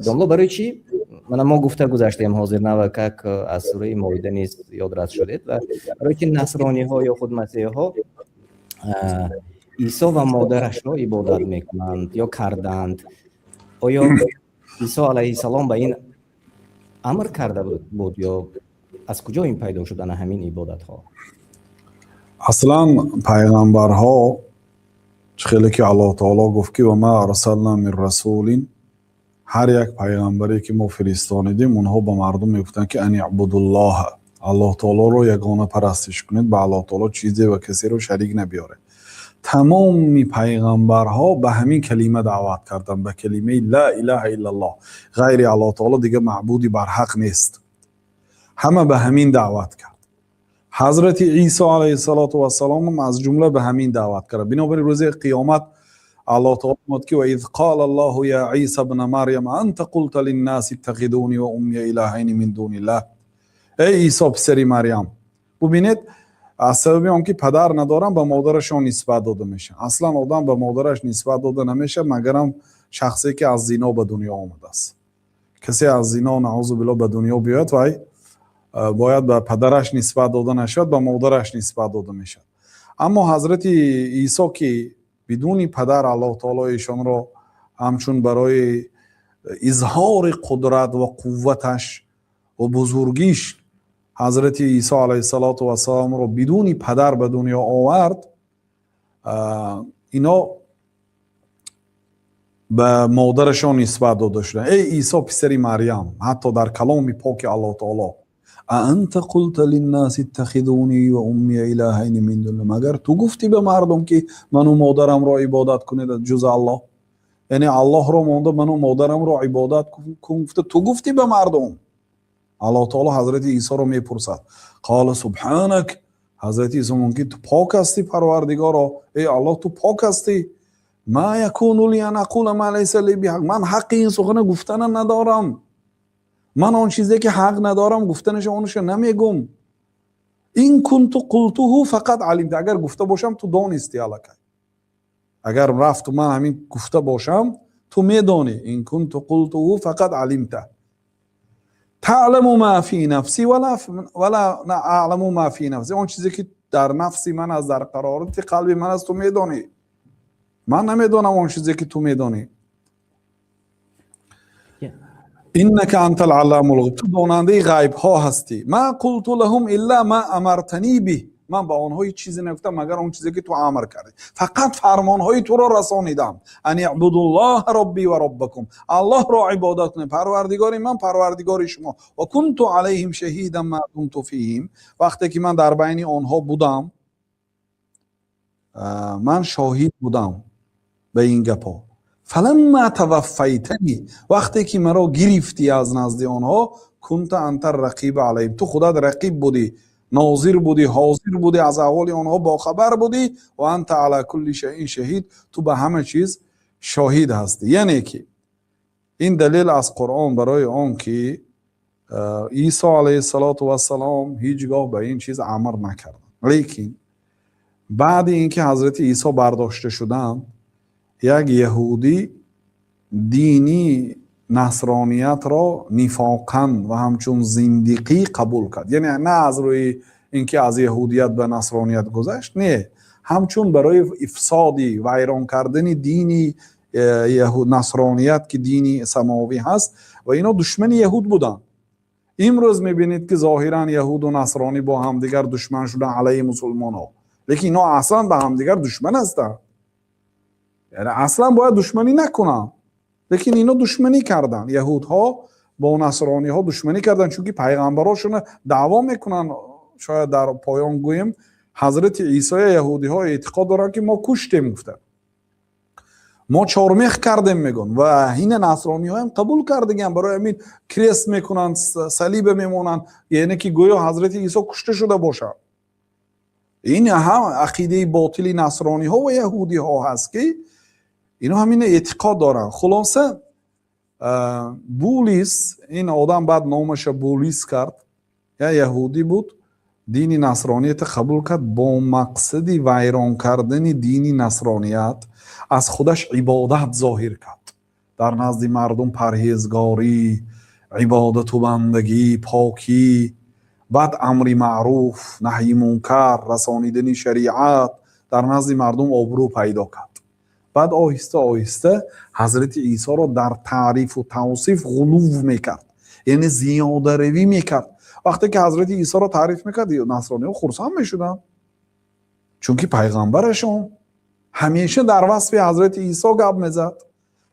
Домло, барои чӣ? Мана, мо гуфта гузаштем, ҳозир навакак аз сураи Моида низ ёдрас шудед, ва барои ки насрониҳо ё худ масеҳҳо Исо ва модарашро ибодат мекунанд ё карданд? Оё Исо алайҳиссалом ба ин амр карда буд ё аз куҷо ин пайдо шуд, ана ҳамин ибодатҳо? Аслан пайғамбарҳо, чӣ хеле ки Аллоҳ таоло гуфт, ки وما أرسلنا من رسول, ҳар як пайғамбаре ки мо фиристонидем, онҳо ба мардум мегуфтанд, ки أن اعبدوا الله, Аллоҳ таолоро ягона парастиш кунед, ба Аллоҳ таоло чизе ва касеро шарик набиёред. Тамоми пайғамбарҳо ба ҳамин калима даъват карданд, ба калимаи لا إله إلا الله, ғайри Аллоҳ таоло дига маъбуди барҳақ нест. Ҳама ба ҳамин даъват кард. Ҳазрати Исо алайҳиссалоту вассаломам аз ҷумла ба ҳамин даъват кард. Бинобар ин рӯзи қиёмат Аллоҳ таоло мегӯяд, ки وإذ قال الله يا عيسى ابن مريم أأنت قلت للناس اتخذوني وأمي إلهين من دون الله. Эй Исо, писари Марьям. Бубинед, аз сабаби он ки падар надорам, ба модарашон нисбат дода мешавад. Аслан одам ба модараш нисбат дода намешавад, магарам шахсе ки аз зино ба дунё омадааст. Касе аз зино, наъузу биллоҳ, ба дунё биёяд, вай бояд ба падараш нисбат дода нашавад, ба модараш нисбат дода мешавад. Аммо ҳазрати Исо, ки бидуни падар Аллоҳ таоло эшонро ҳамчун барои изҳори қудрат ва қувваташ ва бузургиш ҳазрати Исо алайҳиссалоту вассаломро бидуни падар ба дунё овард, ино ба модарашон нисбат дода шуданд. Эй Исо, писари Марьям, ҳатто дар каломи поки Аллоҳ таоло, أأنت قلت للناس اتخذوني وأمي إلهين من دون الله, магар ту гуфтӣ ба мардум, ки ману модарамро ибодат кунед ҷуз Аллоҳ? Яъне Аллоҳро монда, ману модарамро ибодат кун гуфта, ту гуфтӣ ба мардум? Аллоҳ таоло ҳазрати Исоро мепурсад. قال سبحانك, ҳазрати Исо мегӯяд, ки ту пок ҳастӣ, Парвардигоро, эй Аллоҳ, ту пок ҳастӣ. ما يكون لي أن أقول ما ليس لي بحق, ман ҳаққи ин сухана гуфтана надорам. Ман он чизе ки ҳақ надорам гуфтанаша, онша намегум. إن كنت قلته فقد علمته, агар гуфта бошам, ту донистӣ аллакай. Агар рафту ман ҳамин гуфта бошам, ту медонӣ. إن كنت قلته فقد علمته تعلم ما في نفسي ولا أعلم ما في نفسك, он чизе ки дар нафси ман аст, дар қарорати қалби ман аст, ту медонӣ, ман намедонам он чизе ки ту медонӣ. إنك أنت العلام الغيوب, ту донандаи ғайбҳо ҳастӣ. ما قلت لهم إلا ما أمرتني به, ман ба онҳо ҳеҷ чизе нагуфтам, магар он чизе ки ту амр кардӣ, фақат фармонҳои туро расонидам. أن اعبدوا الله ربي وربكم, Аллоҳро ибодат кунед, Парвардигори ман, Парвардигори шумо. وكنت عليهم شهيدا ما دمت فيهم, вақте ки ман дар байни онҳо будам, ман шоҳид будам ба ин гапҳо. فلما توفيتني, вақте ки маро гирифтӣ аз назди онҳо, كنت أنت الرقيب عليهم, ту худат рақиб будӣ, нозир будӣ, ҳозир будӣ, аз аҳволи онҳо бохабар будӣ. وأنت على كل شيء شهيد, ту ба ҳама чиз шоҳид ҳастӣ. Яъне ки ин далел аз Қуръон барои он ки Исо алайҳиссалоту вассалом ҳеҷ гоҳ ба ин чиз амр накарданд. Лекин баъди ин ки ҳазрати Исо бардошта шуданд, як яҳудӣ дини насрониятро нифоқан ва ҳамчун зиндиқӣ қабул кард. Яъне на аз рӯи ин ки аз яҳудият ба насроният гузашт, не, ҳамчун барои ифсоди, вайрон кардани дини насроният, ки дини самовӣ ҳаст, ва ино душмани яҳуд буданд. Имрӯз мебинед, ки зоҳиран яҳуду насронӣ бо ҳамдигар душман шудан алайҳи мусулмонҳо, лекин ино аслан ба ҳамдигар душман ҳастанд. Яъне аслан бояд душманӣ накунанд, лекин ино душманӣ карданд. Яҳудҳо бо насрониҳо душманӣ карданд, чунки пайғамбарошона даъво мекунанд. Шояд дар поён гӯем, ҳазрати Исоя яҳудиҳо эътиқод доранд, ки мо куштем гуфта, мо чормех кардем мегӯн, ва ҳина насрониҳоям қабул кардагиам. Барои ҳамин крест мекунанд, салиба мемонанд, яъне ки гӯё ҳазрати Исо кушта шуда бошад. Ин ҳам ақидаи ботили насрониҳо ва яҳудиҳо ҳаст, ки ино ҳамина эътиқод доранд. Хулоса, Булис, ин одам баъд номаша Булис кард, як яҳудӣ буд, дини насрониятро қабул кард, бо мақсади вайрон кардани дини насроният аз худаш ибодат зоҳир кард. Дар назди мардум парҳезгорӣ, ибодату бандагӣ, покӣ, баъд амри маъруф, наҳйи мункар, расонидани шариат, дар назди мардум обрӯ пайдо кард. Баъд оҳиста оҳиста ҳазрати Исоро дар таърифу тавсиф ғулув мекард, яъне зиёдаравӣ мекард. Вақте ки ҳазрати Исоро таъриф мекард, насрониҳо хурсанд мешуданд, чунки пайғамбарашон ҳамеша дар васфи ҳазрати Исо гап мезад.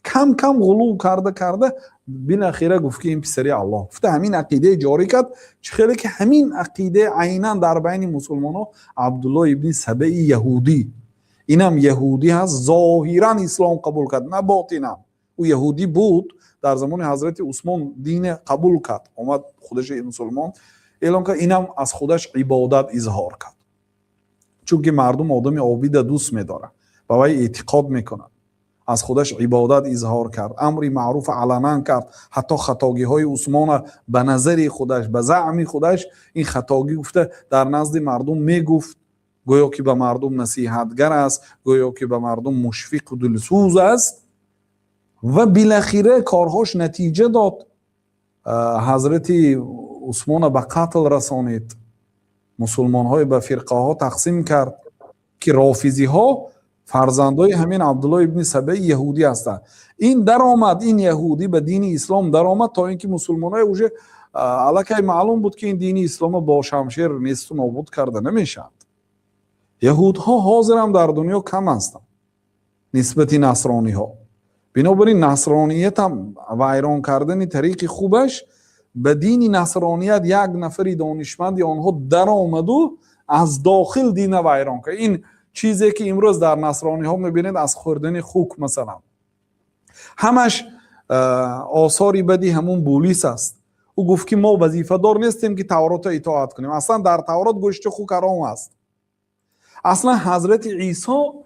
Кам кам ғулув карда карда билахира гуфт, ки ин писари Аллоҳ гуфта, ҳамин ақидае ҷорӣ кард. Чӣ хеле ки ҳамин ақида айнан дар байни мусулмонҳо Абдулло ибни Сабаи яҳудӣ, инам яҳудӣ ҳаст, зоҳиран ислом қабул кард, на ботинан. Ӯ яҳудӣ буд, дар замони ҳазрати Усмон дине қабул кард, омад, худаш мусулмон эълон кард. Инам аз худаш ибодат изҳор кард, чунки мардум одами обида дӯст медорад, ба вай эътиқод мекунад. Аз худаш ибодат изҳор кард, амри маъруф аланан кард, ҳатто хатогиҳои Усмона ба назари худаш, ба заъми худаш ин хатогӣ гуфта, дар назди мардум мегуфт, гӯё ки ба мардум насиҳатгар аст, гӯё ки ба мардум мушфиқу дилсӯз аст. Ва билахира корҳош натиҷа дод, ҳазрати Усмона ба қатл расонид, мусулмонҳое ба фирқаҳо тақсим кард, ки рофизиҳо фарзандои ҳамин Абдулло ибни Сабаи яҳудӣ ҳастанд. Ин даромад, ин яҳудӣ ба дини ислом даромад, то ин ки мусулмонҳое уже аллакай маълум буд, ки ин дини ислома бо шамшер несту нобуд карда намешавад. Яҳудҳо ҳозирам дар дунё кам ҳастанд нисбати насрониҳо. Бинобар ин насрониятам вайрон кардани тариқи хубаш ба дини насроният як нафари донишманди онҳо даромаду аз дохил дина вайрон кард. Ин чизе ки имрӯз дар насрониҳо мебинед, аз хӯрдани хук масалан, ҳамаш осори бади ҳамун Булис аст. Ӯ гуфт, ки мо вазифадор нестем, ки Тавротро итоат кунем. Аслан дар Таврот гӯшти хук ҳаром аст. Аслан ҳазрати Исо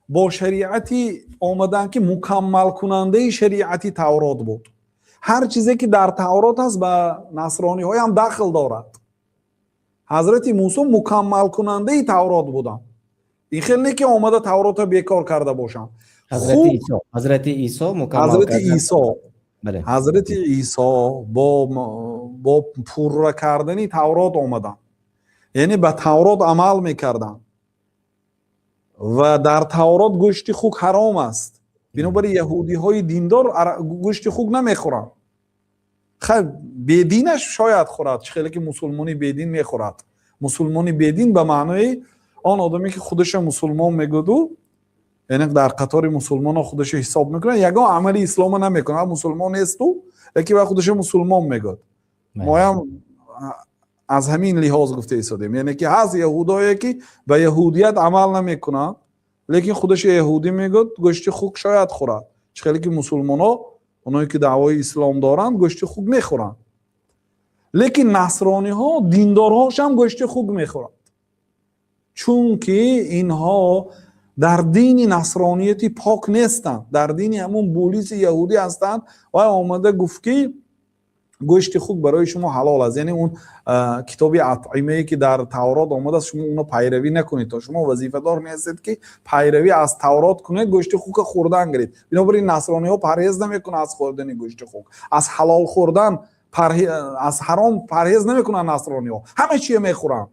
бо шариати омаданд, ки мукаммалкунандаи шариати Таврот буд. Ҳар чизе ки дар Таврот аст, ба насрониҳоям дахл дорад. Ҳазрати Мусо мукаммалкунандаи Таврот буданд. Ин хел не, ки омада Тавротро бекор карда бошанд. Ҳазрати Исо. Ҳазрати Исо, ҳазрати Исо бо пурра кардани Таврот омаданд, яъне ба Таврот амал мекарданд. Ва дар Таврот гӯшти хук ҳаром аст. Бинобар ин яҳудиҳои диндор гӯшти хук намехӯранд. Хай, бединаш шояд хӯрад, чӣ хеле ки мусулмони бедин мехӯрад. Мусулмони бедин ба маънои он одаме, ки худаша мусулмон мегӯду, яъне дар қатори мусулмонҳо худаша ҳисоб мекунад, ягон амали ислома намекунад, мусулмон несту, лекин вай худаша мусулмон мегӯяд. Моям аз ҳамин лиҳоз гуфта истодем, яъне ки ҳаст яҳудое, ки ба яҳудият амал намекунанд, лекин худаша яҳудӣ мегӯяд, гӯшти хук шояд хӯрад, чӣ хеле ки мусулмонҳо, оное ки даъвои ислом доранд, гӯшти хук мехӯранд. Лекин насрониҳо, диндорҳошам гӯшти хук мехӯранд, чунки инҳо дар дини насронияти пок нестанд, дар дини ҳамун Булиси яҳудӣ ҳастанд. Вай омада гуфт, ки гӯшти хук барои шумо ҳалол аст, яъне он китоби атъимае, ки дар Таврот омадааст, шумо уно пайравӣ накунед, то шумо вазифадор нестед, ки пайравӣ аз Таврот кунед, гӯшти хука хӯрдан гиред. Бинобар ин насрониҳо парҳез намекунанд аз хӯрдани гӯшти хук, аз ҳалол хӯрдан, аз ҳаром парҳез намекунанд. Насрониҳо ҳама чие мехӯранд,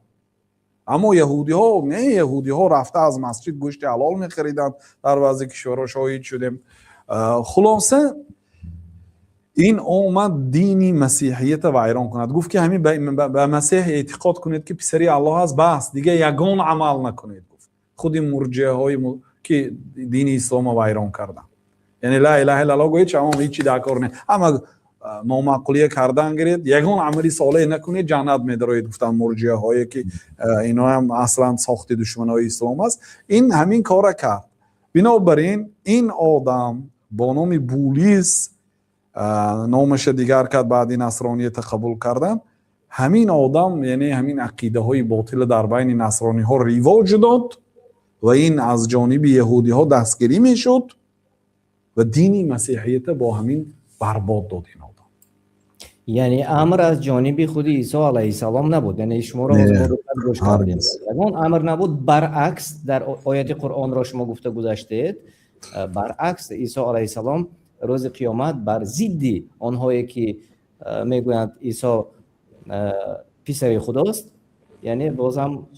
аммо яҳудиҳо не. Яҳудиҳо рафта аз масҷид гӯшти ҳалол мехариданд, дар баъзе кишварҳо шоҳид шудем. Хулоса, ин омад дини масеҳията вайрон кунад. Гуфт, ки ҳамин ба Масеҳ эътиқод кунед, ки писари Аллоҳ аст, бас, дига ягон амал накунед, гуфт. Худи мурҷиаҳои ки дини ислома вайрон карданд, яъне ла илаҳа иллаллоҳ гӯед, шамом, ҳичи дар кор не, ҳама номаъқулия кардан гиред, ягон амали солеҳ накунед, ҷаннат медароед, гуфтанд мурҷиаҳое, ки иноам аслан сохти душманои ислом аст. Ин ҳамин кора кард. Бинобар ин ин одам бо номи Булис, номаша дигар кард баъди насронията қабул кардан, ҳамин одам, яъне ҳамин ақидаҳои ботила дар байни насрониҳо ривоҷ дод ва ин аз ҷониби яҳудиҳо дастгирӣ мешуд ва дини масеҳията бо ҳамин барбод дод ин одам. Яъне амр аз ҷониби худи Исо алайҳиссалом набуд, яъне шуморо гӯш кардем, ягон амр набуд. Баръакс, дар ояти Қуръонро шумо гуфта гузаштед, баръакс, Исо алайҳиссалом Рӯзи қиёмат бар зидди онҳое ки мегӯянд, Исо писари Худост, яъне бозам